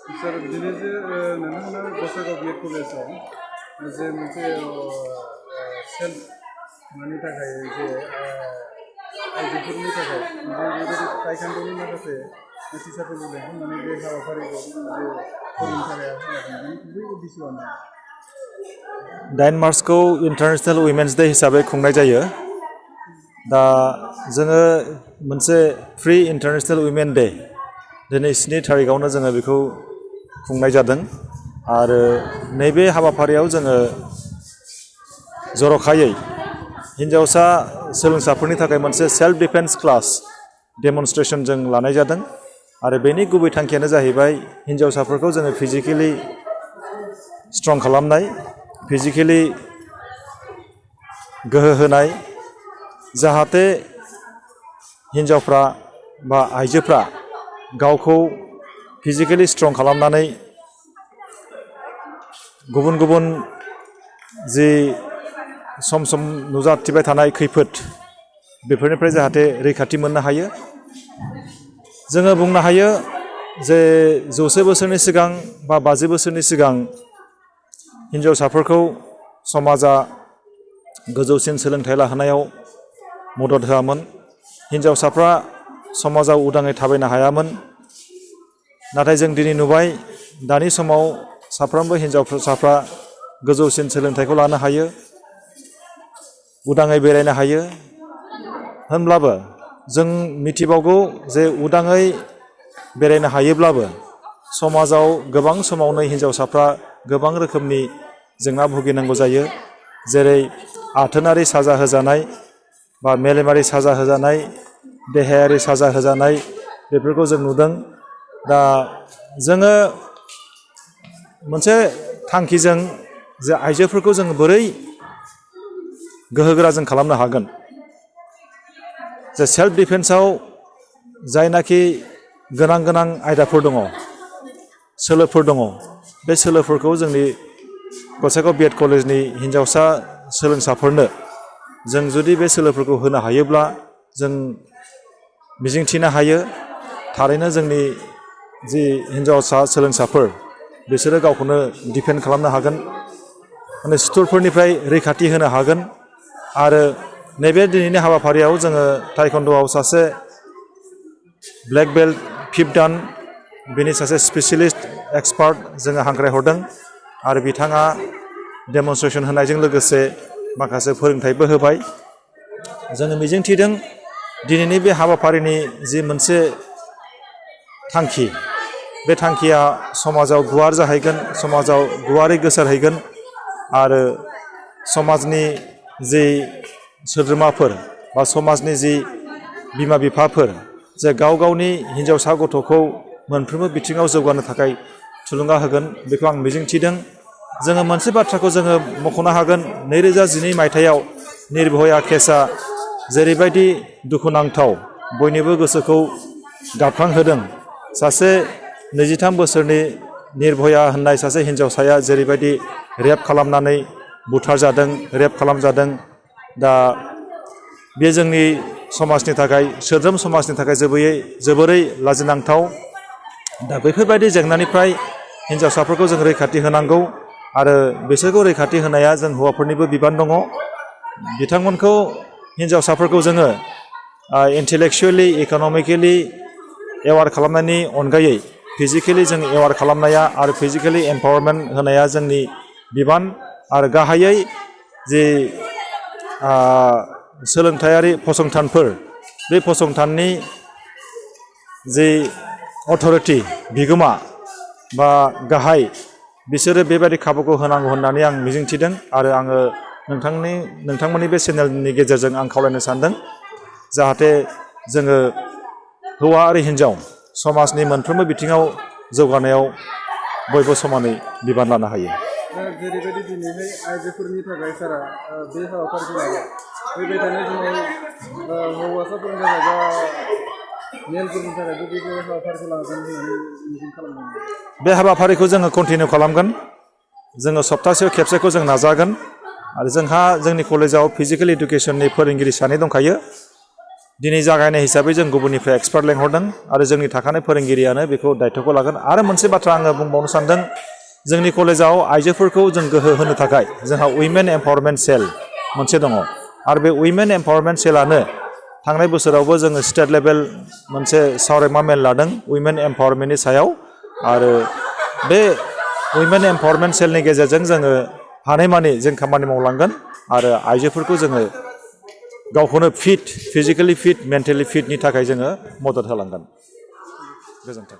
सर दिनै जे नोंथांमोना गसाइगाव बिएड कलेजाव जे मोनसे सेल्फ मानि थाखाय जे आइजोफोरनि थाखाय बेबायदि टाइकान्ड'नि माखासे टिचारफोरखौ लेंहरनानै बे हाबाफारिखौ जे फोरोंनो थाखाय बेनि गुबै उद्देश्यआनो 9 मार्चखौ इन्टारनेशनेल उइमेन्स डे हिसाबै खुंनाय जायो। दा जोङो मोनसे फ्रि इन्टारनेशनेल उइमेन डे दिनै 7 थारिखआवनो जोङो बेखौ खुंनाय जादों आरो नैबे हाबाफारियाव जोङो जर'खायै हिन्जावसा सोलोंसाफोरनि थाखाय मोनसे सेल्फ डिफेन्स क्लास डेमनस्ट्रेशन जों लानाय जादों आरो बेनि गुबै थांखियानो जाहैबाय हिन्जावसाफोरखौ जोङो फिजिकेलि स्ट्रं खालामनाय, फिजिकेलि गोहो होनाय, जाहाथे हिन्जावफ्रा बा आइजोफ्रा गावखौ फिजिकेलि स्ट्रं खालामनानै गुबुन गुबुन जि सम सम नुजाथिबाय थानाय खैफोद बेफोरनिफ्राय जाहाथे रैखाथि मोननो हायो। जोङो बुंनो हायो जे 100 बोसोरनि सिगां बा 50 बोसोरनि सिगां हिन्जावसाफोरखौ समाजा गोजौसिन सोलोंथाइ लाहोनायाव मदद होआमोन। हिन्जावसाफ्रा समाजाव उदाङै थाबायनो हायामोन। नाथाय जों दिनै नुबाय दानि समाव साफ्रोमबो हिन्जावसाफ्रा गोजौसिन सोलोंथाइखौ लानो हायो, उदाङै बेरायनो हायो। होनब्लाबो जों मिथिबावगौ जे उदाङै बेरायनो हायोब्लाबो समाजाव गोबां समावनो हिन्जावसाफ्रा गोबां रोखोमनि जेंना भुगिनांगौ जायो, जेरै आथोनारि साजा होजानाय बा मेलेमारि साजा होजानाय, देहायारि साजा होजानाय बेफोरखौ जों नुदों। दा जोङो मोनसे थांखिजों जे आइजोफोरखौ जों बोरै गोहोगोरा जों खालामनो हागोन, जे सेल्फ डिफेन्सआव जायनाखि गोनां गोनां आयदाफोर दङ, सोलोफोर दङ, बे सोलोफोरखौ जोंनि गसाइगाव बिएड कलेजनि हिन्जावसा सोलोंसाफोरनो जों जुदि बे सोलोफोरखौ होनो हायोब्ला जों मिजिंथिनो हायो थारैनो जोंनि जि हिन्जावसा सोलोंसाफोर बिसोरो गावखौनो डिफेन्ड खालामनो हागोन, माने सुथुरफोरनिफ्राय रैखाथि होनो हागोन। आरो नैबे दिनैनि हाबाफारियाव जोङो टाइकान्ड'आव सासे ब्लेक बेल्ट 5th दान बेनि सासे स्पेसियलिस्ट एक्सपार्ट जोङो हांख्रायहरदों आरो बिथाङा डेमनस्ट्रेशन होनायजों लोगोसे माखासे फोरोंथाइबो होबाय। जोङो मिजिंथिदों दिनैनि बे हाबाफारिनि जि मोनसे थांखि, बे थांखिया समाजाव गुवार जाहैगोन, समाजाव गुवारै गोसारहैगोन आरो समाजनि जि सोद्रोमाफोर बा समाजनि जि बिमा बिफाफोर जे गाव गावनि हिन्जावसा गथ'खौ मोनफ्रोमबो बिथिङाव जौगानो थाखाय थुलुंगा होगोन, बेखौ आं मिजिंथिदों। जोङो मोनसे बाथ्राखौ जोङो मख'नो हागोन, 2012 मायथाइयाव निर्भया केसआ जेरैबायदि दुखुनांथाव बयनिबो गोसोखौ गाबखांहोदों। सासे 23 बोसोरनि निर्भया होननाय सासे हिन्जावसाया जेरैबायदि रेप खालामनानै बुथारजादों, रेप खालामजादों, दा बे जोंनि समाजनि थाखाय, सोद्रोम समाजनि थाखाय जोबोरै लाजिनांथाव। दा बेफोरबायदि जेंनानिफ्राय हिन्जावसाफोरखौ जों रैखाथि होनांगौ आरो बिसोरखौ रैखाथि होनाया जों हौवाफोरनिबो बिबान दङ। बिथांमोनखौ हिन्जावसाफोरखौ जोङो इन्टेलेक्सुवेलि, इक'नमिकेलि एवार खालामनायनि अनगायै फिजिकेलि जों एवार खालामनाया आरो फिजिकेलि एम्पावारमेन्ट होनाया जोंनि बिबान। आरो गाहायै जे सोलोंथायारि फसंथानफोर, बे फसंथाननि जे अथ'रिटि बिगोमा बा गाहाय, बिसोरो बेबायदि खाबुखौ होनांगौ होननानै आं मिजिंथिदों आरो आङो नोंथांमोननि बे चेनेलनि गेजेरजों आं खावलायनो सानदों जाहाथे जोङो हौवा आरो हिन्जाव समाजनि मोनफ्रोमबो बिथिङाव जौगानायाव बयबो समानै बिबान लानो हायो। जेरैबायदि दिनैहाय आइजोफोरनि थाखाय सारा बे हाबाफारिखौ लायो, फैबाय थानाय दिनाव हौवासाफोरनि थाखाय बा मेलफोरनि थाखायबो बे हाबाफारिखौ लागोन होननानै मिजिं खालामदों। बे हाबाफारिखौ जोङो कन्टिनिउ खालामगोन। जोङो सप्तासेयाव खेबसेखौ जों नाजागोन आरो जोंहा जोंनि कलेजाव फिजिकेल इडुकेसननि फोरोंगिरि सानै दंखायो। दिनै जागायनाय हिसाबै जों गुबुननिफ्राय एक्सपार्ट लेंहरदों आरो जोंनि थाखानाय फोरोंगिरियानो बेखौ दायथ'खौ लागोन आरो मोनसे बाथ्रा आङो बुंबावनो सानदों जोंनि कलेजाव आइजोफोरखौ जों गोहो होनो थाखाय जोंहा उइमेन एम्पावारमेन्ट सेल मोनसे दङ आरो बे उइमेन एम्पावारमेन्ट सेलानो थांनाय बोसोरावबो जोङो स्टेट लेभेल मोनसे सावरायमा मेल लादों उइमेन एम्पावारमेन्टनि सायाव आरो बे उइमेन एम्पावारमेन्ट सेलनि गेजेरजों जोङो हानायमानि जों खामानि मावलांगोन आरो आइजोफोरखौ जोङो गावखौनो फिट फिजिकेलि फिट मेन्टेलि फिटनि थाखाय जोङो मदद होलांगोन गोजोन्थों